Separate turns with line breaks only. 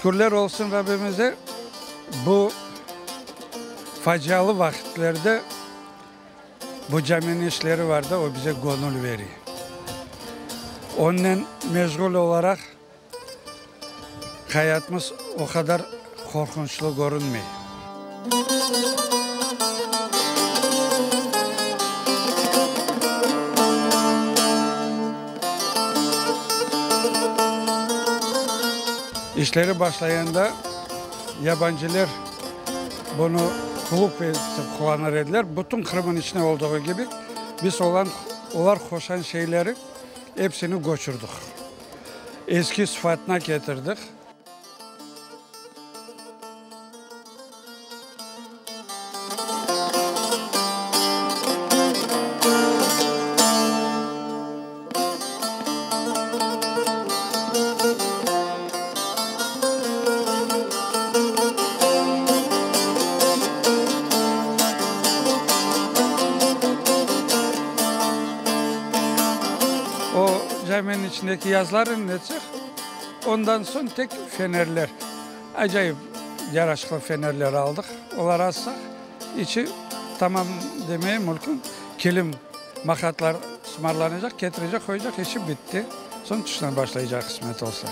Şükürler olsun Rabbimize, bu facialı vaqitlerde bu caminiñ işleri var da, o bize göñül bere. Onnen meşğul olaraq hayatımız o qadar qorqunçlı körünmey. İşleri başlayanda yabancılar bunı klub etip qullanır ediler. Bütün Qırımın içinde olduğı kibi biz olan, olar qoşan şeyleri epsini köçürdik. Eski sıfatına ketirdik. O caminiñ içindeki yazılarnen etsek, ondan soñ tek fenerler, acayip yaraşıqlı fenerler aldıq, olar assaq, içi tamam demeye mülkün, kilim, maqatlar sımarlanacaq, ketirecek, qoyacaq, işi bitti. Soñ tıştan başlaycaq, qısmet olsa.